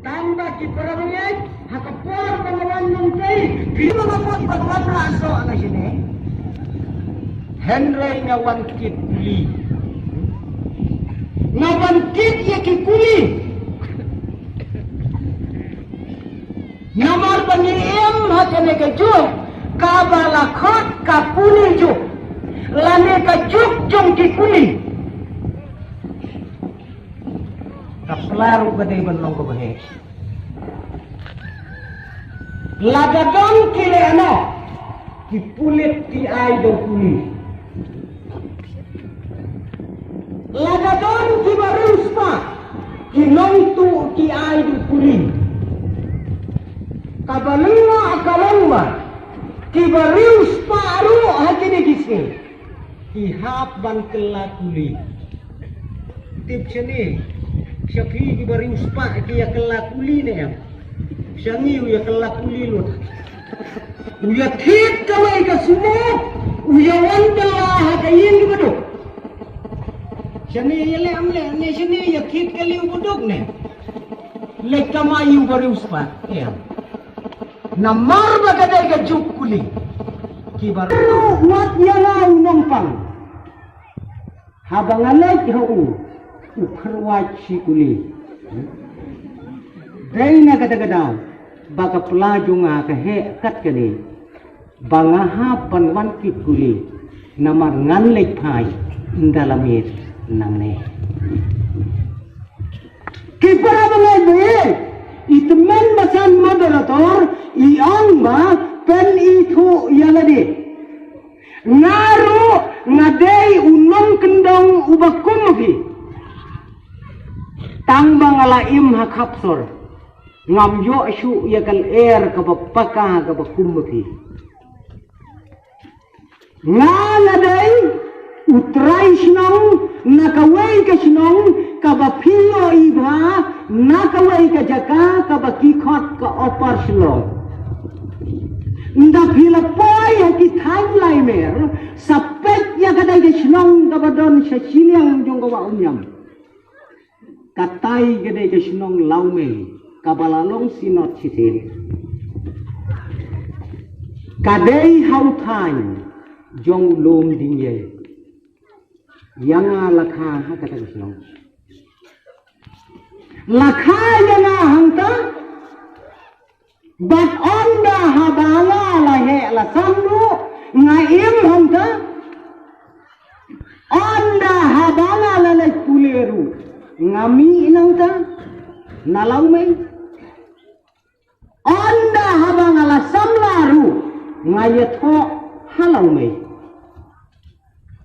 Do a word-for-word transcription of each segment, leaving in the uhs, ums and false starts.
Tang ba ki para bangeit, ha ka por ba nga wan nongtei, ki ba nga wan ba nga wan ra so na shine. Hynrei nga wan kit kuli. Nga wan kit ïa ki kuli. Namar ba ngi im ha kane ka juk, kaba la khot ka pule juk. Lane ka juk jong ki kuli. Ka pla ruh ka dei ban long kaba heh. Lada don ki leh noh, ki pulit ki ai da u kuli. Lada don kiba riewspah, ki nongtuh ki ai da u kuli. Kaba lyngba ka long ba kiba riewspah ruh ha kine ki sngi ki hap ban kylla kuli. Tip shane, sha phi kiba riewspah ki ïa kylla kuli ne em? Sha ngi u ïa kylla kuli lut. U ïa thied kamai ka smoke, u ïa wan bylla ha ka ïing kiba duk. Shane ïa leh am leh ne shane ïa thied kali u ba duk ne? Leh kamai u ba riewspah em? Namar ba ka dei ka juk kuli. Kiba ruh wat ïa nga u nongpang. Haba nga leit ha u, u kyrwat shi kuli. Dei na kata ka daw ba ka pla jong nga ka heh kat kane, ba nga hap ban wan kit kuli. Namar ngan leit phai, ynda la miet nangne. Ki para bangeit, i tymmen basan moderator i ong ba pynithuh ïa lade. Nga ruh nga dei u nongkyndong uba kum ma phi. Tang ba nga la im ha khapsor, ngam ïoh shuh ïa ka lyer kaba paka kaba kum ma phi. Nga la dei u trai shnong na kawei ka shnong kaba phi ïohi bha, na kawei ka jaka kaba ki khot ka Upper Shillong. Ynda phi la poi ha ki thaiñ Laimer, sa peit ïa ka dei ka shnong kaba don sha shiliang jong ka wah Umïam. Katai ka dei ka shnong Lawmei, kaba la long Synod shisien. Ka dei ha u thaiñ jong u Lum Diengïei. Ïa nga la kha ha kata ka shnong. La kha ïa nga hangta. Bad ynda haba nga la heh la san ruh nga im hangta. Ynda haba nga la leit pule ruh nga mih nangta na Lawmei. Ynda haba nga la samla ruh nga ïathoh ha Lawmei.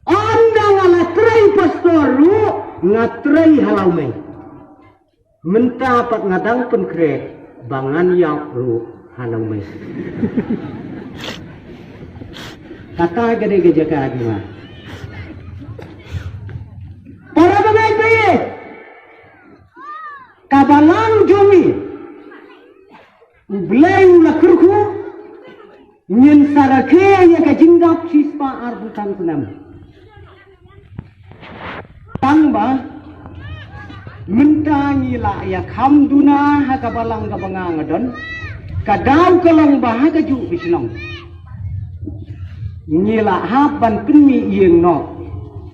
Ynda nga la trei pastor ruh nga trei ha Lawmei. Mynta pat nga dang pynkhreh ba ngan ïap ruh ha Lawmei. Kata ka dei ka jaka jong nga. Para bangeit, ka balang jong ngi, U Blei u la kyrkhu, ngin sa rakhe ïa ka jingdap shispah arphew san snem. Tang ba mynta ngi la ïa kham duna ha ka balang kaba nga nga don. Ka daw ka long ba ha kajuh ka shnong ngi la hap ban pynmih ïing noh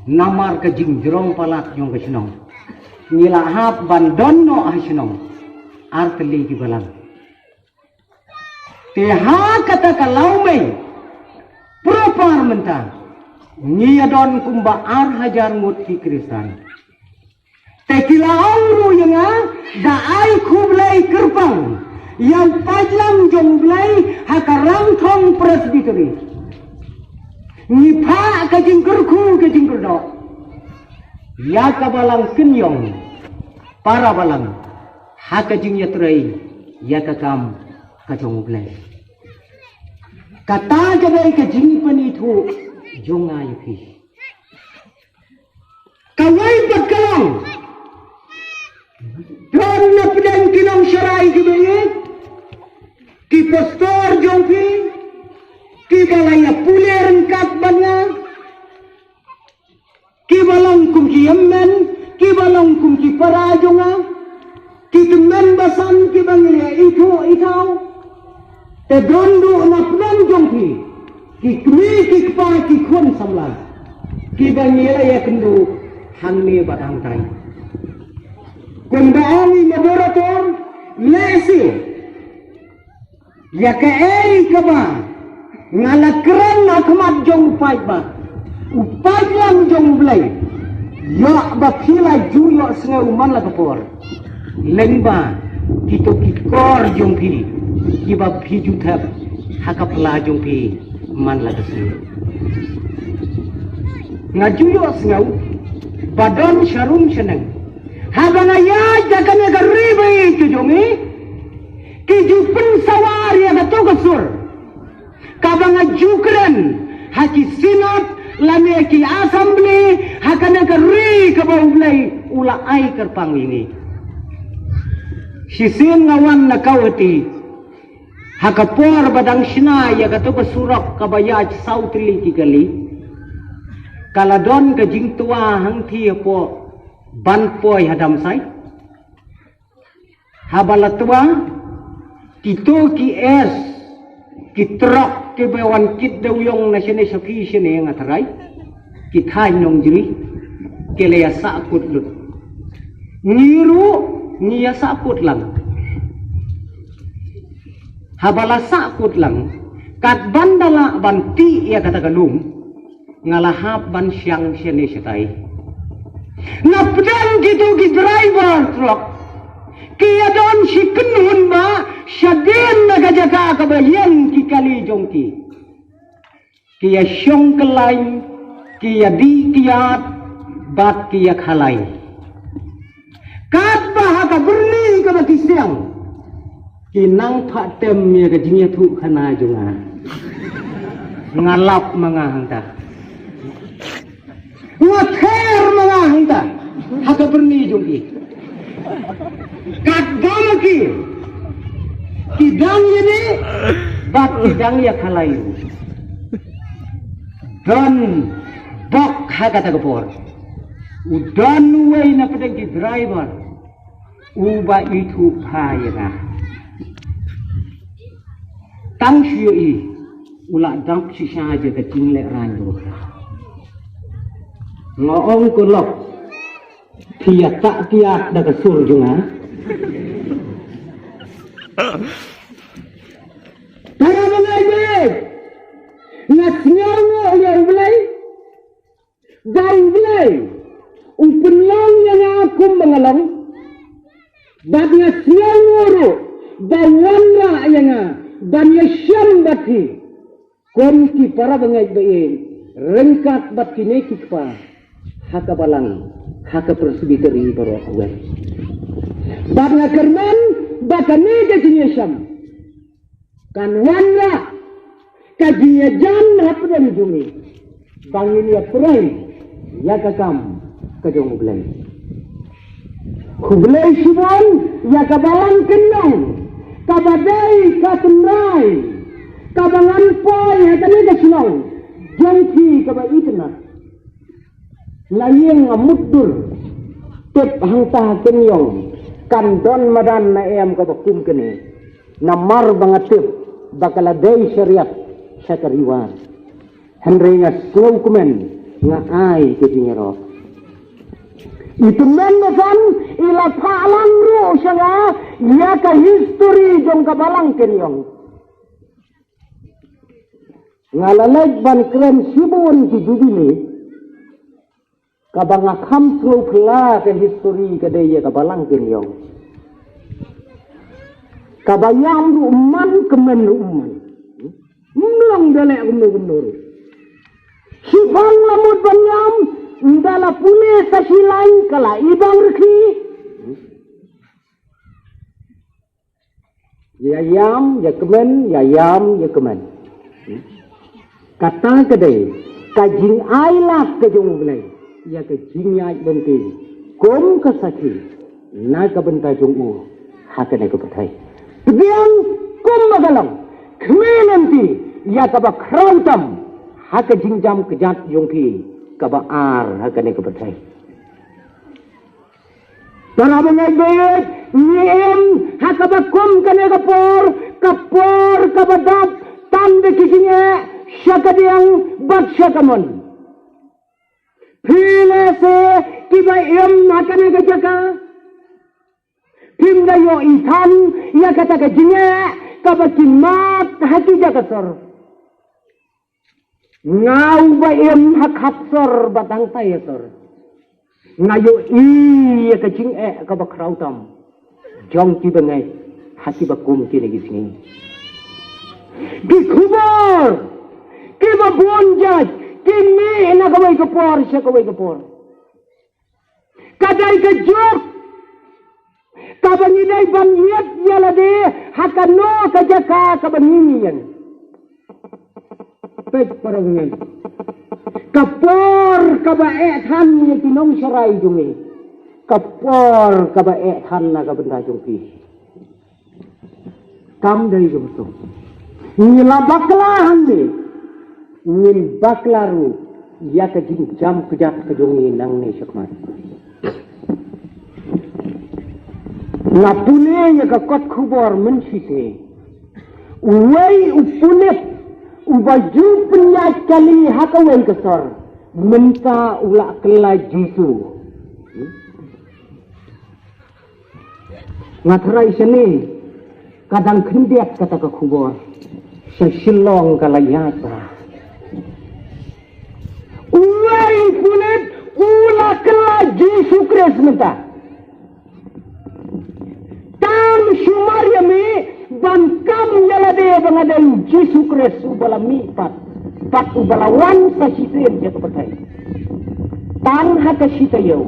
namar ka jingjrong palat jong ka shnong. Ngi la hap ban don noh ha shnong ar tylli ki balang. Te ha kata ka Lawmei, proper mynta ngi ïa don kumba ar hajar ngut ki Khristan. Te ki la ong ruh ïa nga, da ai khublei kyrpang ïa u paidlang jong U Blei ha ka Rangthong Presbytery. Ngi phah ka jingkyrkhu ka jingkyrdoh ïa ka balang kynïong, para balang, ha ka jingïatrei ïa ka kam ka jong U Blei. Kata ka dei ka jingpynithuh jong nga ïa phi. Kawei pat ka long, don na pdeng ki nongsharai kiba ïeit, ki pastor jong phi kiba la ïa pule ryngkat bad nga, kiba long kum ki hynmen, kiba long kum ki para jong nga. Ki tymmen basan kiba ngi la ithuh ithaw, te don duh na pdeng jong phi ki kmie ki kpa ki khun samla kiba ngi la ïakynduh hangne bad hangtai. Kumba ong i moderator, lehse ïa kaei kaba nga la kren ha khmat jong u paidbah, u paidlang jong U Blei, ïoh ba phi la ju ïohsngew man la ka por, lyngba kito ki kor jong phi kiba phi ju thep ha ka pla jong phi man la ka sngi. Nga ju ïohsngew ba don sharum shaneng, haba nga ïaid da kane ka ri ba ïeit ka jong ngi, ki ju pynsawa ïa kato ka sur kaba nga ju kren ha ki synod lane ki assembly ha kane ka ri kaba U Blei u la ai kyrpang ïa ngi. Shisien nga wan na Kawhati ha ka por ba dang shna ïa kato ka surok kaba ïaid saw tylli ki kali. Ka la don ka jingtwa hangthie hapoh ban poi ha Damsai. Haba la twa, kito ki es, ki trok kiba wan kit da u ïong na shane sha phi shane nga tharai, ki thaiñ Nongjri, ki la ïa sahkut lut. Ngi ruh ngi ïa sahkut lang. Haba la sahkut lang, kat ban da lah ban tih ïa kata ka lum, nga la hap ban shang shane shatai. Na pdeng kito ki driver truck ki ïa don shi kynhun ba shadien na ka jaka kaba ïeng ki kali jong ki, ki ïa shong kyllaiñ, ki ïa dih kyiad bad ki ïa khalai. Katba ha ka byrni kaba ki siang, ki nang phah tem ïa ka jingïathuh khana jong nga. Nga lap ma nga hangta. Nga ther ma nga hangta ha ka byrni jong ki. Katba ma ki, ki dang ïa dih bad ki dang ïa khalai. Don bok ha kata ka por, u don uwei na pdeng ki driver uba ithuh bha ïa nga. Tang shu ïohi u la dap shisha ïa ka jinglehrain ruh. Nga ong, ko lok, phi ïa tak kiad da ka sur jong nga. Para bangeit, nga sngewnguh ïa U Blei ba U Blei u pynlong ïa nga kumba nga long. Bad nga sngewnguh ruh ba u wanrah ïa nga ban ïashem bad phi kum ki para bangeit ba ïeit, ryngkat bad kine ki kpa ha ka balang, ha ka presbytery baroh kawei. Bad nga kyrmen ba kane ka jingïashem kan wanrah ka jingïajan hapdeng jong ngi ba ngin ïa pyrshah ïa ka kam ka jong U Blei. Khublei shibun ïa ka balang Kynjong kaba dei ka tynrai kaba ngan poi ha kane ka shnong jong phi kaba itynnad. La ïeng nga mutdur tip hangta ha Kynjong kan don madan ne em kaba kum kane. Namar ba nga tip ba ka la dei shariat sha ka Riwar. Hynrei nga sngewkmen, nga ai ka jingïarap. I tymmen basan i la phah lang ruh sha nga ïa ka history jong ka balang Kynjong. Nga la leit ban kren shibun ki jubili kaba nga kham sngewphylla ka history ka dei ïa ka balang Kynjong. Kaba ïam ruh man, kmen ruh man. Mlong da leh kumno kumno ruh. Shipang la mut ban ïam, nda la pule sa shilaiñ ka la ibang rkhi. Ïa ïam, ïa kmen, ïa ïam, ïa kmen. Kata ka dei ka jingai lad ka jong U Blei ïa ka jingïaid lynti kum ka sakhi na ka bynta jong u ha kane ka pyrthei. Pdiang kumba ka long, khmih lynti ïa kaba khraw tam ha ka jingjam kjat jong phi kaba ar ha kane ka pyrthei. Para bangeit bangeit, ngi im ha kaba kum kane ka por, ka por kaba dap tang da ki jingeh sha ka diang bad sha ka mon. Phi lehse kiba im ha kane ka jaka, phim da ïohi than ïa kata ka jingeh kaba ki mad ha ki jaka sor. Nga uba im ha khap sor bad hangtai sor, nga ïohi ïa ka jingeh kaba khraw tam jong ki bangeit ha kiba kum kine ki sngi. Ki khubor kiba bun jait ki mih na kawei ka por sha kawei ka por. Ka dei ka juk kaba ngi dei ban ïit ïa lade ha kano ka jaka kaba ngi ïeng. Peit para bangeit, ka por kaba eh than ïa ki nongsharai jong ngi, ka por kaba eh than na ka bynta jong phi. Kam dei ka bsong. Ngi la bakla hangne, ngin bakla ruh ïa ka jingjam kjat ka jong ngi nangne shakhmat. Nga pule ïa ka kot khubor mynshisngi. Uwei u pulit uba ju pynïaid kali ha kawei ka sor, mynta u la kylla Jisu. Nga tharai shane ka dang khyndiat kata ka khubor. Sha Shillong ka la ïaid bha. Uwei u pulit u la kylla Jisu Khrist mynta. Tang shu mar ïa me ban kam ïa lade ba nga dei u Jisu Khrist uba la mih pat, pat uba la wan sa shisien sha ka pyrthei. Tang ha ka shi taïew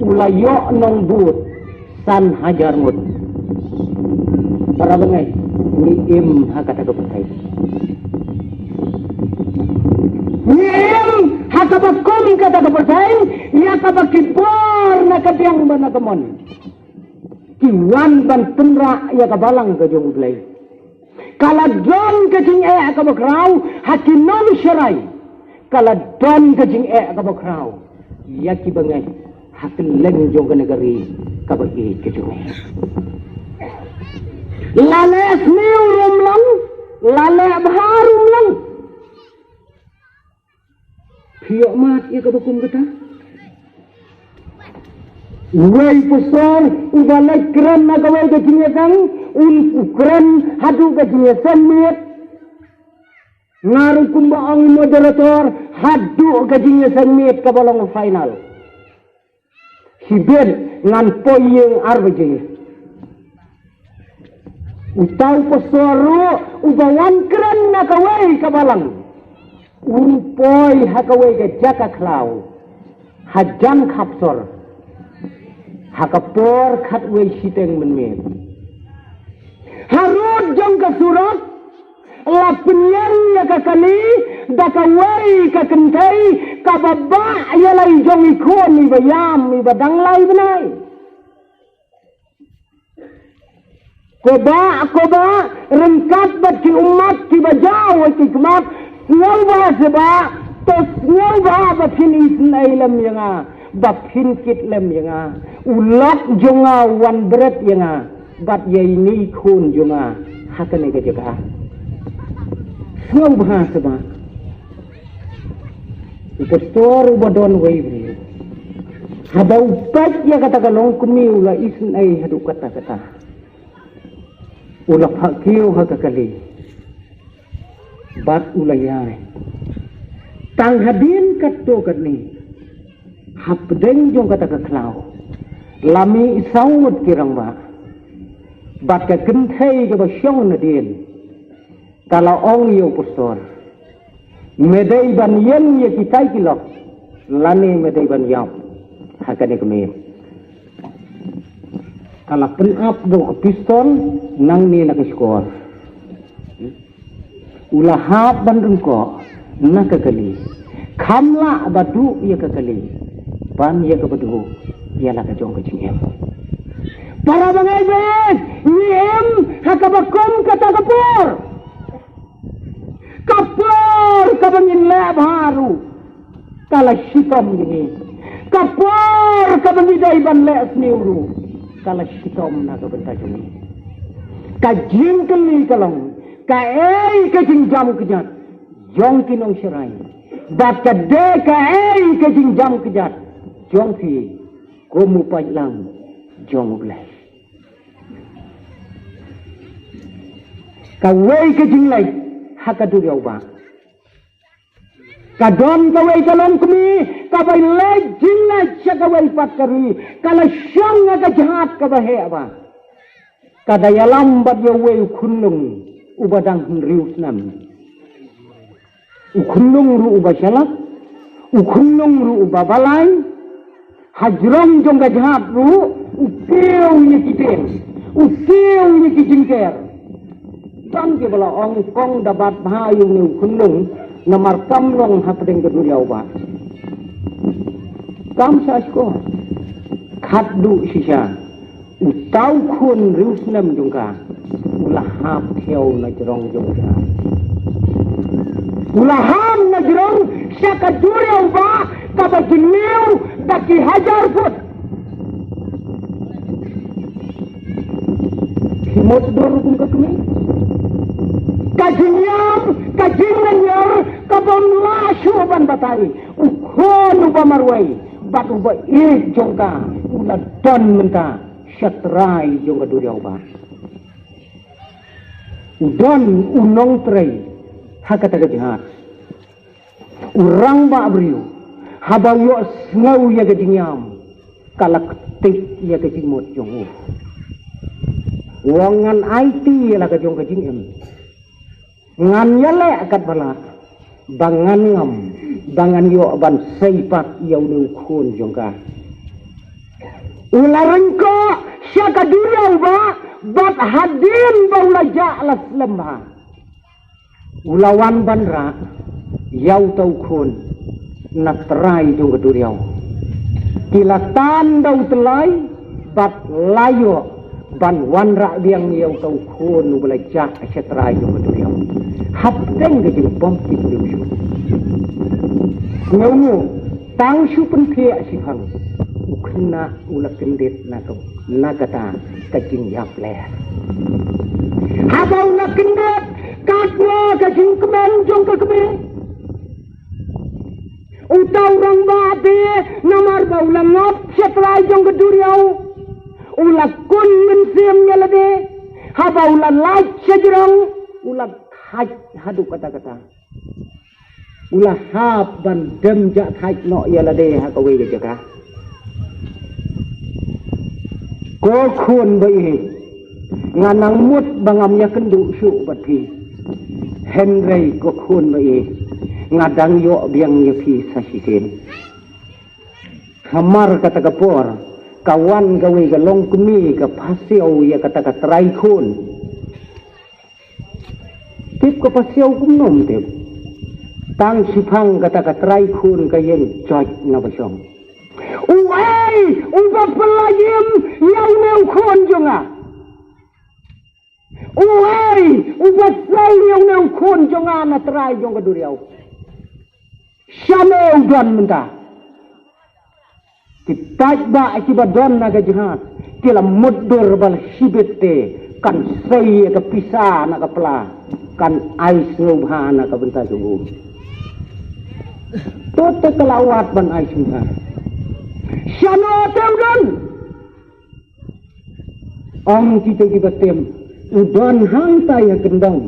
u la ïoh nongbud san hajar ngut. Para bangeit, ngi im ha kata ka pyrthei. Ngi im ha kaba kum kata ka pyrthei, ïa kaba ki bor na ka diang bad na ka mon ki wan ban pynrah ïa ka balang ka jong U Blei. Ka la don ka jingeh kaba khraw ha ki nongsharai. Ka la don ka jingeh kaba khraw ïa ki bangeit ha kylleng jong kane ka ri kaba ïeit ka jong ngi. La leh sniew ruh ym long, la leh bha ruh ym long. Phi ïoh mad ïa kaba kum kata? Uwei u pastor uba leit kren na kawei ka jingïaseng, un kren haduh ka jingïaseng miet. Nga ruh kumba ong i moderator, haduh ka jingïaseng miet kaba long final. Shibit ngan poi ïing ar baje. Uta u pastor ruh uba wan kren na kawei ka balang, u poi ha kawei ka jaka khlaw hajan khapsor ha ka por khatwei shiteng mynmiet. Harud jong ka surok la pynïeng ïa ka kali da kawei ka kynthei kaba bah ïa la i jong i khun iba ïam iba dang lai bnai. Ko bah, ko bah, ryngkat bad ki ummat kiba jaw ha ki khmat, sngewbha seh bah, to sngewbha ba phin isynei lem ïa nga, ba phin kit lem ïa nga. U lok jong nga u wan bret ïa nga bad ïa ine i khun jong nga ha kane ka jaka. Sngewbha seh bah. U pastor uba don uwei u briew, haba u peit ïa kata ka longkmie u la isynei haduh katta katta. U la phah kiew ha ka kali bad u la ïaid. Tang hadien katto katne, hapdeng jong kata ka khlaw la mih saw ngut ki rangbah bad ka kynthei kaba shong nadien. Ka la ong ïa u pastor, me dei ban ïeng ïa kitai ki lok lane me dei ban ïap ha kane ka miet? Ka la pynap da ka pistol nangne na ka shkor. U la hap ban ryngkoh na ka kali, kham lah ba duh ïa ka kali ban ïa kaba duh ïa la ka jong ka jingim. Para bangeit bangeit, ngi im ha kaba kum kata ka por. Ka por kaba ngin leh bha ruh ka la shitom ïa ngi. Ka por kaba ngi dei ban leh sniew ruh Ka la shitom na ka bynta jong ngi. Ka jingkylli ka long, kaei ka jingjam kjat jong ki nongsharai? Bad ka dei kaei ka jingjam kjat jong phi kum u paidlang jong U Blei? Kawei ka jingleit ha ka duriaw ba ka don kawei ka longkmie kaba leit jingleit sha kawei pat ka ri, ka la shong ha ka jhat kaba heh ba ka da ïalam bad ïa uwei u khunlung uba dang hynriew snem. U khunlung ruh uba shalak, u khunlung ruh uba balai. Hajrong jong ka jhat ruh u kiew ïa ki tieng, u kiew ïa ki jingker. Tang ki ba la ong kong da bat bha ïa une u khunlung, namar kam long hapdeng ka duriaw ba. Kam sa shkor. Khatduh shisha uta u khun hynriew snem jong ka u la hap thew na jrong jong ka. U la hap na jrong sha ka duriaw ba kaba jylliew da ki hajar phut. Ki mut dur kum ka kmie. Ka jingïam, ka jinglyngngoh, ka bym lah shuh ban batai. U khun uba marwei bad uba ïeit jong ka u la don mynta sha trai jong ka duriaw ba. U don u nongtrei ha kata ka jingïap. U rangbah briew haba u ïohsngew ïa ka jingïam ka la ktik ïa ka jingmut jong u. U ong ngan aiti ïa la ka jong ka jingim. Ngan ïaleh katba lah ba ngan ngam ba ngan ïoh ban sei pat ïa une u khun jong ka. U la ryngkoh sha ka duriaw ba bad hadien ba u la jah la slem bha. U la wan ban rah ïa uta u khun na trai jong ka duriaw. Ki la tan da u tyllai bad la ïoh ban wanrah biang ïa uta u khun uba la jah sha trai jong ka duriaw. Hapdeng ka jingbymtip briew shuh. Ngi ong tang shu pynthiah shiphang u khynnah u la kyndit na ka, na kata ka jingïap leh. Haba u la kyndit katba ka jingkmen jong ka kmie, uta u rangbah te namar ba u la ngop sha trai jong ka duriaw, u la kun mynsiem ïa lade. Haba u la lait sha jrong u la thait haduh katta katta. U la hap ban dem jah thait noh ïa lade ha kawei ka jaka. Ko khun ba ïeit, nga nang mut ba ngam ïakynduh shuh bad phi. Hynrei ko khun ba ïeit, nga dang ïoh biang ïa phi sa shisien. Hamar kata ka por ka wan kawei ka longkmie ka pasiaw ïa kata ka trai khun. Tip ka pasiaw kumno ym tip. Tang shiphang kata ka trai khun ka ïeng joit na ba shong. Uei uba pynlait im ïa une u khun jong nga? Uei uba sei ïa une u khun jong nga na trai jong ka duriaw? Shano u don mynta? Ki paidbah kiba don na ka jingïap ki la mutdur ba la shibit te kan sei ïa ka pisa na ka pla kan ai sngewbha na ka bynta jong u. To te ka la wad ban ai sngewbha. Shano te u don? Ong kito kiba tip, u don hangtai ha kyndong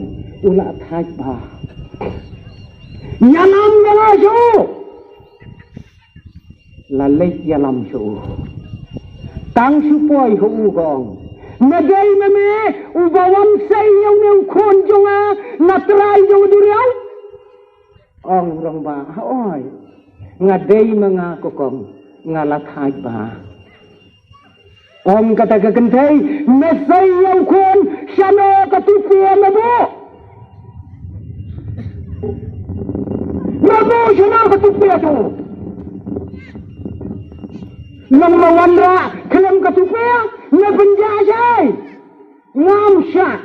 u la thait bha. Ïalam ïa nga shuh. La leit ïalam sha u. Tang shu poi ha u ka ong, me dei me me uba wan sei ïa une u khun jong nga na trai jong u duriaw? Ong u rangbah, hooid, nga dei ma nga ko kong, nga la thait bha. Ong kata ka kynthei, me sei ïa u khun shano ka tupia me buh? Me buh shano ka tupia tu? Nang me wanrah khlem ka tupia, me pynjah shai. Ngam shah.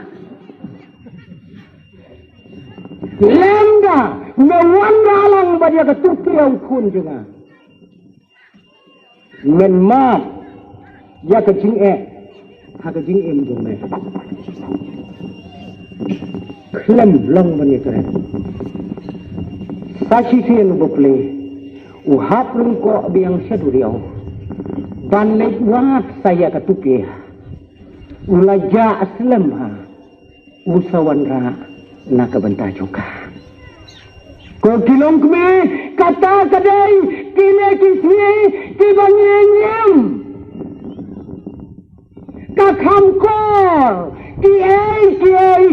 Lymda me wanrah lang bad ïa ka tupia u khun jong nga. Men map ïa ka jingeh Ha ka jingim jong me, khlem long ban ïakren. Sa shisien u Baplei u hap ryngkoh biang sha duriaw ban leit wad sa ïa ka tupiah. U la jah slem ha u sa wanrah na ka bynta jong ka. Ko ki longkmie, kata ka dei kine ki sngi kiba ngi ngim ka kham kor kiei kiei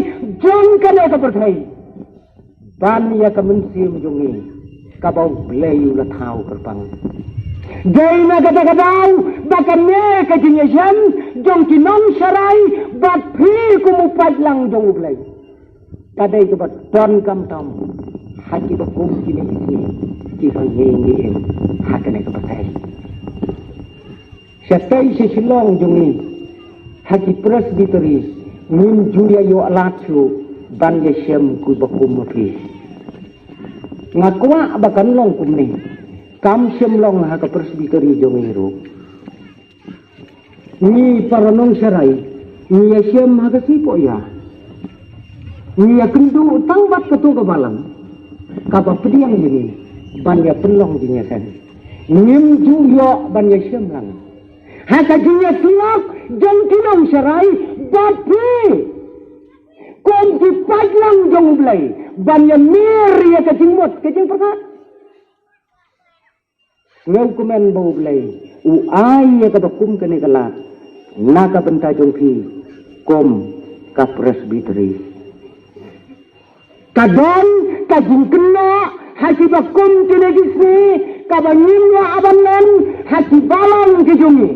jong kane ka pyrthei ban ïa ka mynsiem jong ngi kaba U Blei u la thaw kyrpang. Dei na kata ka daw ba kane ka jingïashem jong ki nongsharai bad phi kum u paidlang jong U Blei ka dei kaba donkam tam ha kiba kum kine ki sngi kiba ngi ngim ha kane ka pyrthei. Shatei sha Shillong jong ngi ha ki Presbytery ngim ju ïa ïoh lad shuh ban ïashem kiba kum ma phi. Nga kwah ba kan long kumne, kam shym long ha ka Presbytery jong ngi ruh. Ngi para nongsharai ngi ïashem ha ka sngi Pohiah. Ngi ïakynduh tang bad kato ka balang kaba pdiang ïa ngi ban ïa pynlong jingïaseng. Ngim ju ïoh ban ïashem lang ha ka jingïasyllok jong ki nongsharai bad phi kum ki paidlang jong U Blei ban ïamir ïa ka jingmut ka jingpyrkhat. Sngewkmen ba U Blei u ai ïa kaba kum kane ka lad na ka bynta jong phi kum ka Presbytery. Ka don ka jingkynnoh ha kiba kum kine ki sngi kaba ngim lah ban len ha ki balang ki jong ngi.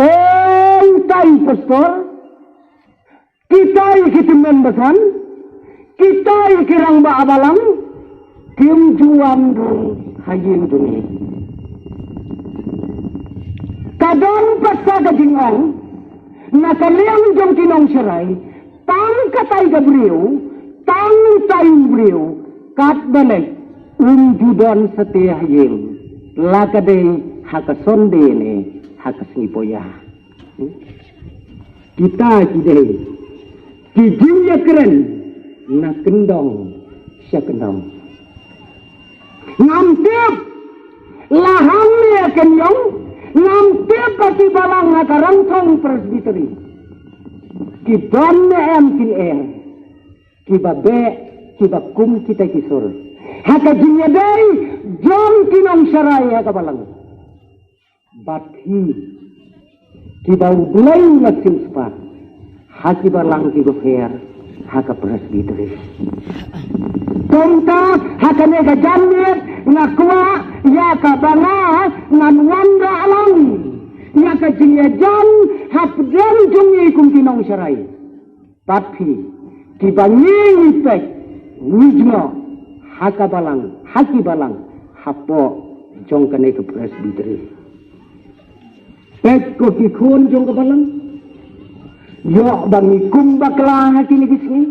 Ong tai pastor, kita i ki tymmen basan, kita i ki rangbah balang, kim ju wan rung ha ïing jong ngi. Ka don pat sa ka jingong na ka liang jong ki nongsharai, tang katai ka briew, tang tai u briew, katba leit um ju don satia ha ïing, la ka dei ha ka Sunday ne ha ka sngi Pohiah. Kita ki dei ki jingïakren na kyndong sha kyndong. Ngam tip la hangne ka niong, ngam tip ba ki balang ha ka Rangthong Presbytery ki don ne em ki ïeng, kiba beh, kiba kum kita ki sur ha ka jingïadei jong ki nongsharai ha ka balang. Bad phi kiba U Blei u la siew spah ha ki balang kiba pher ha ka Presbytery. Kumta ha kane ka janmiet nga kwah ïa kaba nga ngan wanrah lang ïa ka jingïajan hapdeng jong ngi kum ki nongsharai. Bad phi kiba ngi ngi peit ngi jngoh ha ka balang, ha ki balang hapoh jong kane ka Presbytery. Peit ko ki khun jong ka balang, ïoh ba ngi kum bakla ha kine ki sngi.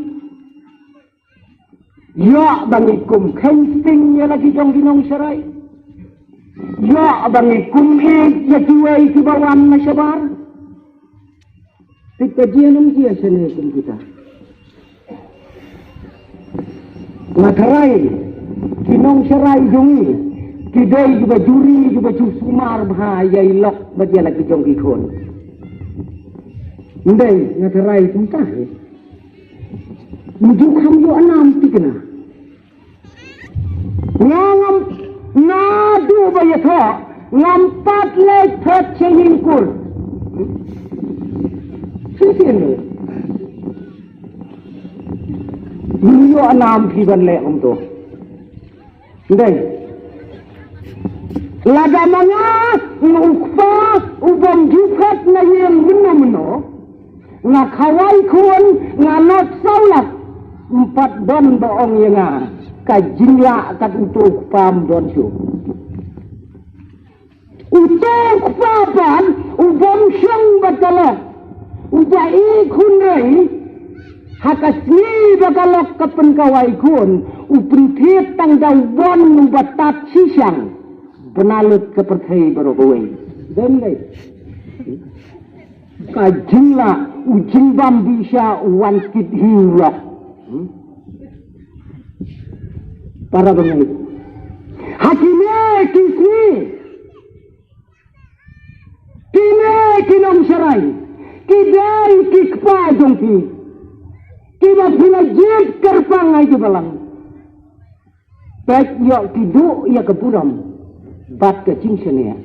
Ïoh ba ngi kum kheiñ sting ïa la ki jong ki nongsharai. Ïoh ba ngi kum ïeit ïa kiwei kiba wan na shabar. Te ka jia nong jia shane kum kita. Nga tharai ki nongsharai jong ngi ki dei kiba juri kiba ju sumar bha ïa i lok bad ïa la ki jong ki khun. Ndei nga tharai kumta hi. Ngi ju kham ju anam tikna. Nga ngam naduh ba ïathoh ngam pat leit thot sha ïing kur. Shisien ne. Ïoh nam phi ban leh kumto. Ndei. Lada ma nga u kpa u bym ju phet na ïing mynno mynno. Nga khawai khun nga not saw lak. Ym pat don ba ong ïa nga ka jinglah kat uto u kpa ym don shuh. Uto u kpa pat u bym shong bad ka lok, uba i khun rei ha ka sngi ba ka lok ka pynkhawai khun u pynthied tang da u bon uba tad shishang. Bynta lut ka pyrthei baroh kawei. Don dei. Ka jinglah u jingbam bishar u wan kit hi u ïoh. Para bangeit, ha kine ki sngi, kine ki nongsharai ki dei ki kpa jong phi kiba phi la jied kyrpang ha ki balang. Peit, ïoh ki duh ïa ka burom bad ka jingshaniah.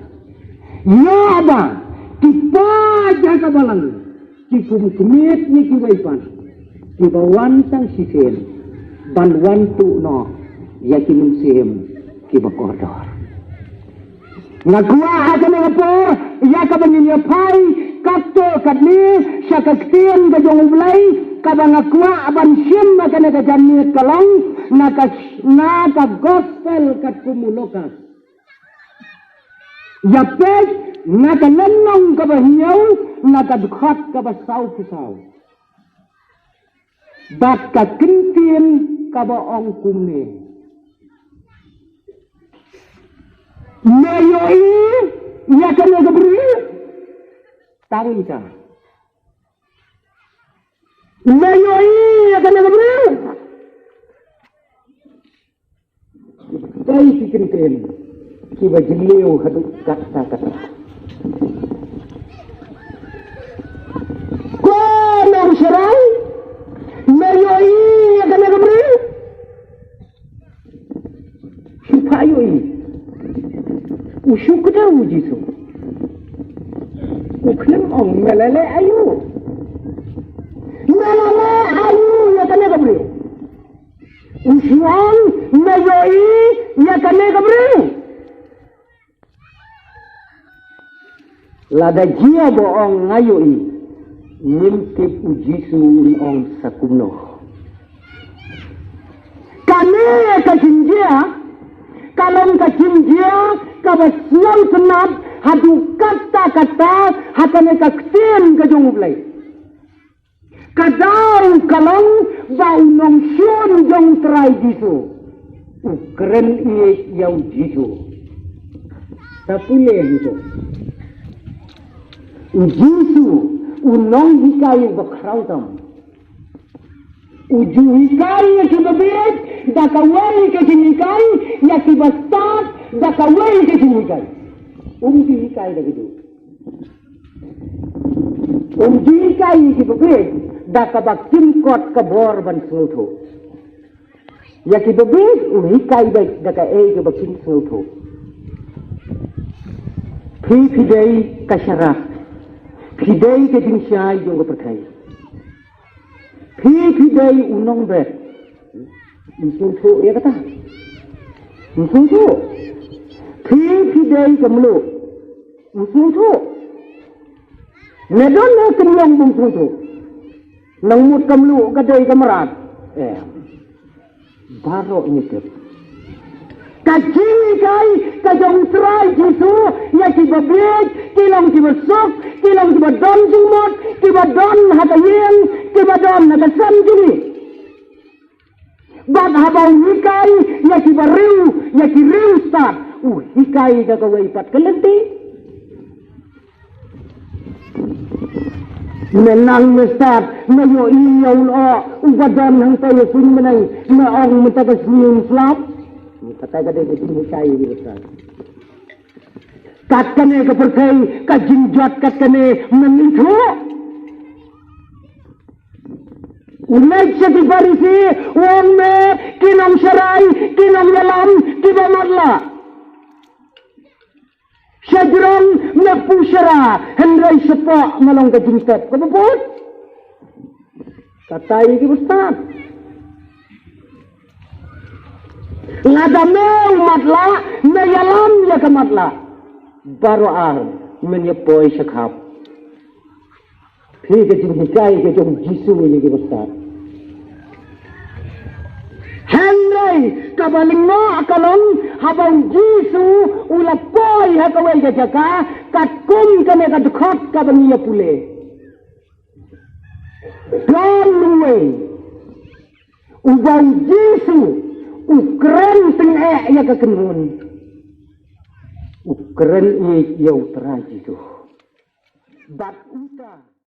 Ïoh ba ki paid ha ka balang ki kum khmih ïa kiwei pat kiba wan tang shisien ban wan tuh noh ïa ki mynsiem kiba kordor. Nga kwah ha kane ka por ïa kaba ngin ïa phai katto katne sha ka ktien ka jong U Blei kaba nga kwah ban shim ha kane ka janmiet ka long na ka, na ka gospel katkum u Lukas. Ïa peit na ka lynnong kaba hynñiew na ka dkhot kaba sawphew saw. Bad ka kyntien kaba ong kumne. Me ïohi ïa kane ka briew? Tang ita. Me ïohi ïa kane ka briew? Dei ki kyntien kiba jylliew haduh katta katta. Ko nongsharai, me ïohi ïa kane ka briew? Shu pha ïohi. U shu kdew u Jisu. U khlem ong me la leh aïu. Me la leh aïu ïa kane ka briew? U shu ong me ïohi ïa kane ka briew? Lada jia ba ong nga ïohi, ngim tip u Jisu un ong sa kumno. Kane ka jingjia ka long ka jingjia kaba sngewtynnat haduh katta katta ha kane ka ktien ka jong U Blei. Ka daw ka long ba u nongshun jong u Trai Jisu u kren ïeit ïa u Jisu. Sa pule hangto. U Jisu u nonghikai uba khraw tam. U ju hikai ïa kiba bieit da kawei ka jinghikai, ïa kiba stad da kawei ka jinghikai. Um ju hikai da kajuh. Um ju hikai ïa kiba bieit da kaba kim kot ka bor ban sngewthuh. Ïa kiba bieit u hikai da, da kaei kaba kim sngewthuh. Phi phi dei ka sharap. Phi dei ka jingshai jong ka pyrthei. Phi phi dei u nongbet. Ym sngewthuh ïa kata. Ym sngewthuh. Phi phi dei ka mluh. Ym sngewthuh. Ne don ne kynlong bym sngewthuh. Nang mut ka mluh ka dei ka mrad. Eh. Baroh ngi tip. Ka jinghikai ka jong u Trai Jisu ïa kiba bieit, ki long kiba suk, ki long kiba don jingmut, kiba don ha ka ïing, kiba don ha ka sem jong ngi. Bad haba u hikai ïa kiba riw, ïa ki riewstad, u hikai da kawei pat ka lynti. Me nang me stad, me ïohi ïa u lyoh uba don hangta ïa suiñ bneng, me ong mynta ka sngi un slap. Kata ka dei ka jinghikai ïa u stad. Kat kane ka pyrthei, ka jingjot kat kane, men ithuh. U leit sha ki Pharisi, u ong me ki nongsharai, ki nongïalam, kiba matlah. Shajrong me pyrshah, hynrei shapoh me long ka jingtep kaba bud. Kata ïa kiba stad. Lada me u matlah, me ïalam ïa ka matlah. Baroh ar men ïa poi sha khap. Phi ka jinghikai ka jong u Jisu ïa kiba stad. Hynrei kaba lyngngoh ka long haba u Jisu u la poi ha kawei ka jaka katkum kane ka dkhot kaba ngi ïa pule. Don uwei uba u Jisu u kren tyngeh ïa ka kynhun. U kren ïeit ïa u Trai Jisu. Bad uta